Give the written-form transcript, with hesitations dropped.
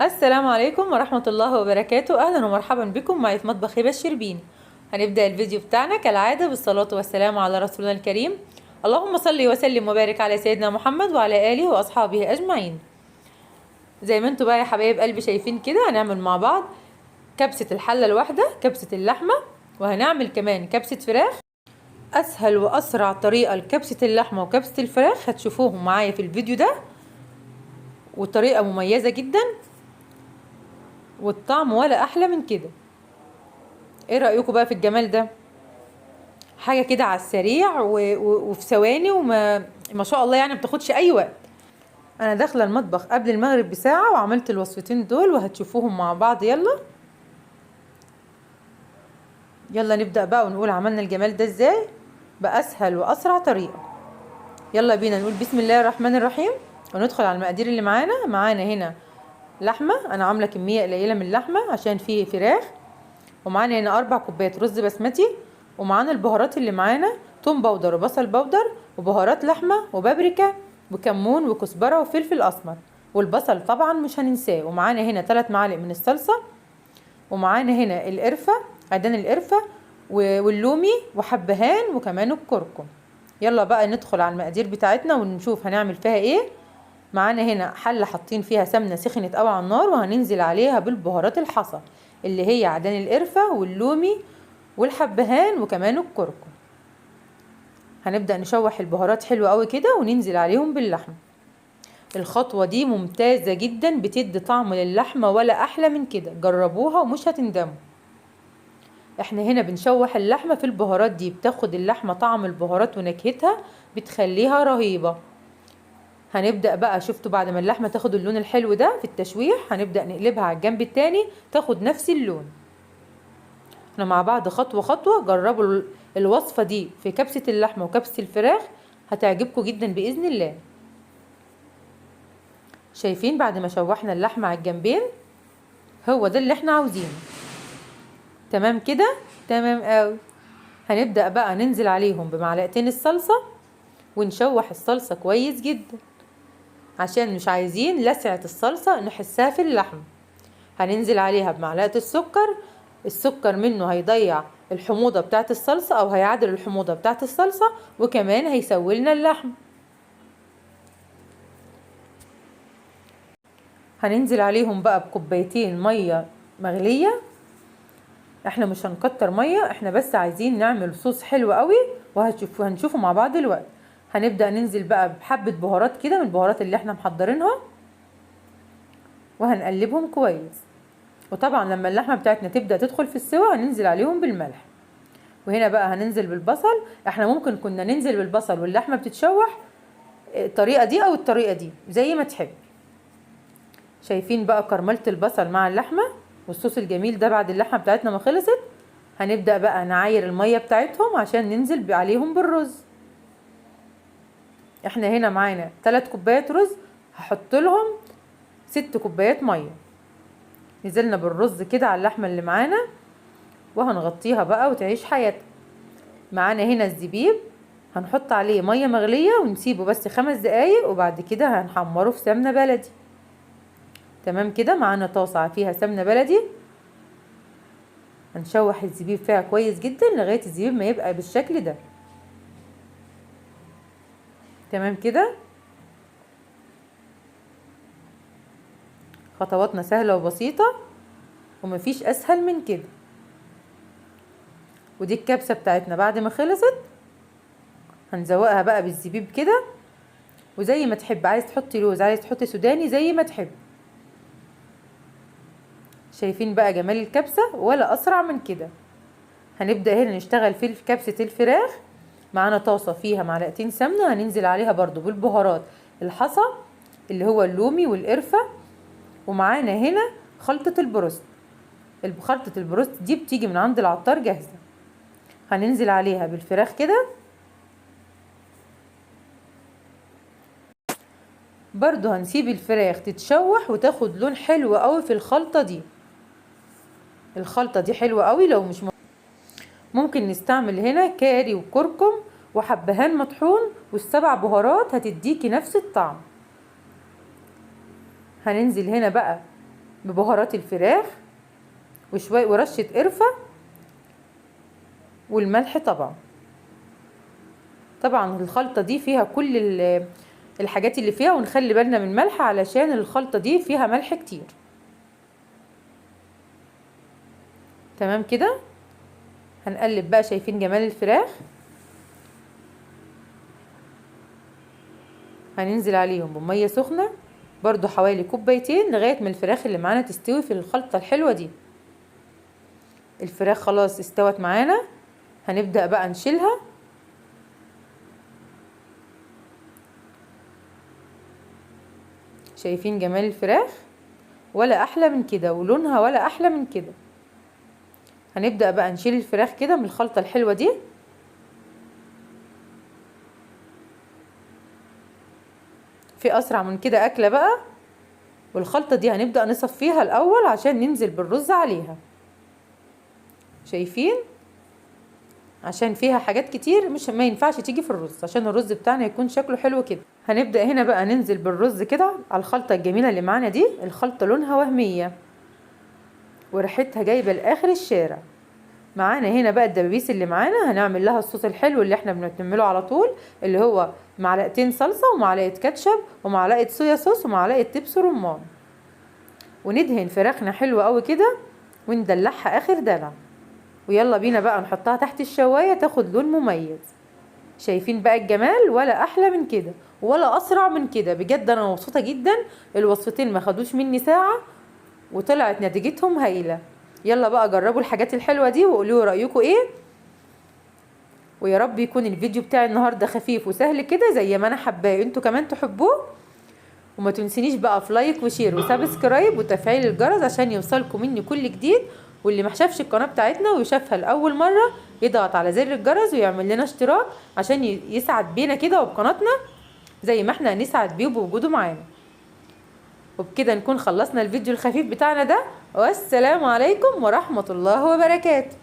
السلام عليكم ورحمة الله وبركاته. أهلا ومرحبا بكم معي في مطبخ هبة الشربيني. هنبدأ الفيديو بتاعنا كالعادة بالصلاة والسلام على رسولنا الكريم. اللهم صل وسلم وبارك على سيدنا محمد وعلى آله وأصحابه أجمعين. زي ما انتوا بقى يا حبايب قلبي شايفين كده، هنعمل مع بعض كبسة الحلة الواحدة، كبسة اللحمة، وهنعمل كمان كبسة فراخ. أسهل وأسرع طريقة لكبسة اللحمة وكبسة الفراخ هتشوفوهم معايا في الفيديو ده، وطريقة مميزة جدا والطعم ولا أحلى من كده. ايه رأيكم بقى في الجمال ده؟ حاجة كده على السريع وفي ثواني، وما ما شاء الله يعني ما بتاخدش أي وقت. أنا داخلة المطبخ قبل المغرب بساعة وعملت الوصفتين دول وهتشوفوهم مع بعض. يلا يلا نبدأ بقى ونقول عملنا الجمال ده ازاي بأسهل وأسرع طريقة. يلا بينا نقول بسم الله الرحمن الرحيم وندخل على المقادير اللي معانا. معانا هنا لحمة، أنا عاملة كمية قليلة من اللحمة عشان فيه فراخ، ومعانا هنا 4 كوبايات رز بسمتي، ومعانا البهارات اللي معانا توم powder وبصل powder وبهارات لحمة وبابريكا وكمون وكزبرة وفلفل أسمر، والبصل طبعا مش هننساه. ومعانا هنا 3 معالق من الصلصة، ومعانا هنا القرفة، عيدان القرفة واللومي وحبهان وكمان الكركم. يلا بقى ندخل على المقادير بتاعتنا ونشوف هنعمل فيها ايه. معانا هنا حلة حاطين فيها سمنة سخنت قوي على النار، وهننزل عليها بالبهارات الحصى اللي هي عيدان القرفة واللومي والحبهان وكمان الكركم. هنبدأ نشوح البهارات حلو قوي كده وننزل عليهم باللحمة. الخطوة دي ممتازة جدا، بتدي طعم للحمة ولا أحلى من كده، جربوها ومش هتندموا. احنا هنا بنشوح اللحمة في البهارات دي، بتاخد اللحمة طعم البهارات ونكهتها بتخليها رهيبة. هنبدأ بقى، شفتوا بعد ما اللحمة تاخد اللون الحلو ده في التشويح، هنبدأ نقلبها على الجنب التاني تاخد نفس اللون. احنا مع بعض خطوة خطوة. جربوا الوصفة دي في كبسة اللحمة وكبسة الفراخ، هتعجبكم جدا بإذن الله. شايفين بعد ما شوحنا اللحمة على الجنبين هو ده اللي احنا عاوزينه. تمام كده؟ تمام قوي. هنبدأ بقى ننزل عليهم بمعلقتين الصلصة ونشوح الصلصة كويس جدا، عشان مش عايزين لسعة الصلصة نحسها في اللحم. هننزل عليها بمعلقة السكر، السكر منه هيضيع الحموضة بتاعت الصلصة او هيعادل الحموضة بتاعت الصلصة، وكمان هيسوي لنا اللحم. هننزل عليهم بقى بكوبايتين مية مغلية. احنا مش هنكتر مية، احنا بس عايزين نعمل صوص حلو قوي وهنشوفه مع بعض دلوقتي. هنبدأ ننزل بقى بحبة بهارات كده من البهارات اللي احنا محضرينها، وهنقلبهم كويس. وطبعا لما اللحمة بتاعتنا تبدأ تدخل في السوا هننزل عليهم بالملح. وهنا بقى هننزل بالبصل. احنا ممكن كنا ننزل بالبصل واللحمة بتتشوح الطريقة دي او الطريقة دي زي ما تحب. شايفين بقى كرملة البصل مع اللحمة والصوص الجميل ده. بعد اللحمة بتاعتنا ما خلصت هنبدأ بقى نعاير المية بتاعتهم عشان ننزل عليهم بالرز. احنا هنا معانا 3 كوبايات رز، هحط لهم 6 كوبايات مية. نزلنا بالرز كده على اللحمة اللي معانا وهنغطيها بقى وتعيش حياتها. معانا هنا الزبيب هنحط عليه مية مغلية ونسيبه بس 5 دقايق، وبعد كده هنحمره في سمنة بلدي. تمام كده. معانا طاسة فيها سمنة بلدي، هنشوح الزبيب فيها كويس جدا لغاية الزبيب ما يبقى بالشكل ده. تمام كده. خطواتنا سهلة وبسيطة ومفيش أسهل من كده. ودي الكبسة بتاعتنا بعد ما خلصت هنزوقها بقى بالزبيب كده، وزي ما تحب، عايز تحطي لوز عايز تحطي سوداني زي ما تحب. شايفين بقى جمال الكبسة ولا أسرع من كده. هنبدأ هنا نشتغل في كبسة الفراخ. معانا طاسة فيها معلقتين سمنة، هننزل عليها برضو بالبهارات الحصى اللي هو اللومي والقرفة، ومعانا هنا خلطة البروست. خلطة البروست دي بتيجي من عند العطار جاهزة. هننزل عليها بالفراخ كده. برضو هنسيب الفراخ تتشوح وتاخد لون حلو قوي في الخلطة دي. الخلطة دي حلوة قوي. لو مش ممكن نستعمل هنا كاري وكركم وحبهان مطحون وال7 بهارات، هتديكي نفس الطعم. هننزل هنا بقى ببهارات الفراخ وشوية ورشه قرفه والملح. طبعا الخلطة دي فيها كل الحاجات اللي فيها، ونخلي بالنا من الملح علشان الخلطة دي فيها ملح كتير. تمام كده. هنقلب بقى. شايفين جمال الفراخ؟ هننزل عليهم بميه سخنة برضو حوالي كوبايتين لغاية ما الفراخ اللي معانا تستوي في الخلطة الحلوة دي. الفراخ خلاص استوت معانا، هنبدا بقى نشيلها. شايفين جمال الفراخ؟ ولا احلى من كده، ولونها ولا احلى من كده. هنبدأ بقى نشيل الفراخ كده من الخلطة الحلوة دي. في اسرع من كده اكلة بقى. والخلطة دي هنبدأ نصفيها الاول عشان ننزل بالرز عليها. شايفين؟ عشان فيها حاجات كتير مش ما ينفعش تيجي في الرز، عشان الرز بتاعنا يكون شكله حلو كده. هنبدأ هنا بقى ننزل بالرز كده على الخلطة الجميلة اللي معانا دي. الخلطة لونها وهمية وريحتها جايبة لآخر الشارع. معانا هنا بقى الدبابيس اللي معانا، هنعمل لها الصوص الحلو اللي احنا بنعمله على طول، اللي هو معلقتين صلصة ومعلقة كاتشب ومعلقة صويا صوص ومعلقة دبس رمان، وندهن فراخنا حلو قوي كده وندلعها اخر دلع. ويلا بينا بقى نحطها تحت الشواية تاخد لون مميز. شايفين بقى الجمال؟ ولا احلى من كده ولا اسرع من كده. بجد انا مبسوطة جدا، الوصفتين ما خدوش مني ساعة وطلعت نتيجتهم هايلة. يلا بقى جربوا الحاجات الحلوة دي وقولوا رأيكم ايه. ويا رب يكون الفيديو بتاعي النهاردة خفيف وسهل كده زي ما انا حباه، انتوا كمان تحبوه. وما تنسونيش بقى في like و share و subscribe وتفعيل الجرس عشان يوصلكم مني كل جديد. واللي ما شافش القناة بتاعتنا ويشافها لأول مرة يضغط على زر الجرس ويعمل لنا اشتراك عشان يسعد بينا كده وبقناتنا زي ما احنا هنسعد بيه وبوجوده معانا. وبكده نكون خلصنا الفيديو الخفيف بتاعنا ده، والسلام عليكم ورحمة الله وبركاته.